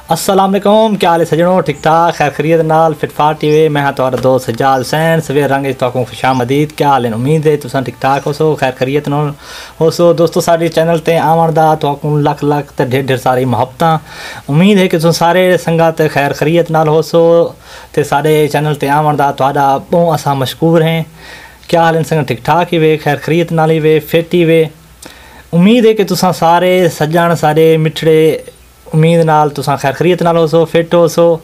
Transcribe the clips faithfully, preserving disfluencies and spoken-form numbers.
السلام علیکم، کیا حال ہے سجنو؟ ٹھیک ٹھاک، خیر خیریت نال، فٹ فاٹ ٹی وی۔ میں ہاں تہاݙا دوست سجاد حسین۔ سویر رنگ اچ تہاکوں خوش آمدید۔ کیا حال ہے؟ امید ہے تساں ٹھیک ٹھاک ہوسو، خیر خیریت نال ہوسو۔ دوستو، ساݙے چینل تے آوݨ دا تہاکوں لکھ لکھ تے ڈھیر ڈھیر ساری محبتاں۔ امید ہے کہ تساں سارے سنگت خیر خیریت نال ہوسو تے ساݙے چینل تے آوݨ دا تہاݙا ٻہوں اساں مشکور ہیں۔ کیا حال ہے سنگت؟ ٹھیک ٹھاک ہیوے، خیر خیریت نال ہیوے، فٹ ہیوے۔ امید ہے کہ تساں سارے سڄݨ، سارے مٹھڑے، امید نال تساں خیر خیریت نال ہوسو، فٹ ہوسو۔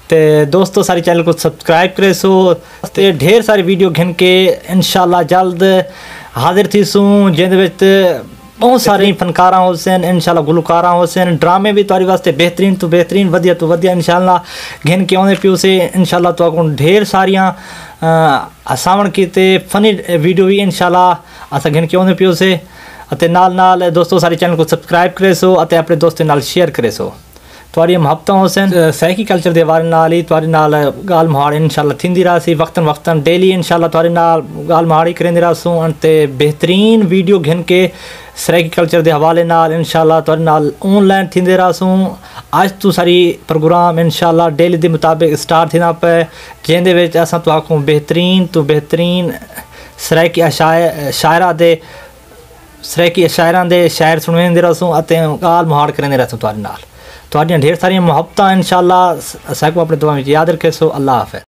تے دوستو، ساݙے چینل کوں سبسکرائب کریسو تے ڈھیر ساری ویڈیو گھن کے انشاءاللہ جلد حاضر تھیسوں، جیندے وچ ٻہوں سارے فنکاراں ہوسن، انشاءاللہ گلوکاراں ہوسن، ڈرامے وی تہاݙے واسطے بہترین توں بہترین، ودھیا توں ودھیا انشاءاللہ گھن کے آندے پیوسے۔ انشاءاللہ تہاکوں ڈھیر ساریاں، آ، ہساوݨ کیتے فنی ویڈیو وی انشاءاللہ اساں گھن کے آندے پیوسے۔ اتے نال نال دوستو، ساݙے چینل کوں سبسکرائب کریسو اتے اپݨے دوستیں نال شیئر کریسو۔ تہاݙیاں محبتاں ہوسن۔ سرائیکی کلچر دے حوالے نال ہی تہاݙے نال ڳالھ مہاڑ انشاءاللہ تھیندی رہسی، وقتاً وقتاً ڈیلی انشاءاللہ تہاݙے نال ڳالھ مہاڑ ہی کریندے رہسوں۔ اتے بہترین ویڈیو گھن کے سرائیکی کلچر دے حوالے نال انشاءاللہ تہاݙے نال آن لائن تھیندے رہسوں۔ اڄ توں ساݙی پروگرام انشاءاللہ ڈیلی دے مطابق سٹارٹ تھیندا پئے، جیندے وچ اساں تہاکوں بہترین توں بہترین سرائیکی اشاعر، شاعراں دے، سرائیکی شاعراں دے شاعر سݨویندے رہسوں اتے ڳالھ مہاڑ کریندے رہسوں تہاݙے نال۔ تہاݙیاں ڈھیر ساریاں محبتاں انشاءاللہ، ساکوں اپݨے دعاواں وچ یاد رکھیسو۔ اللہ حافظ۔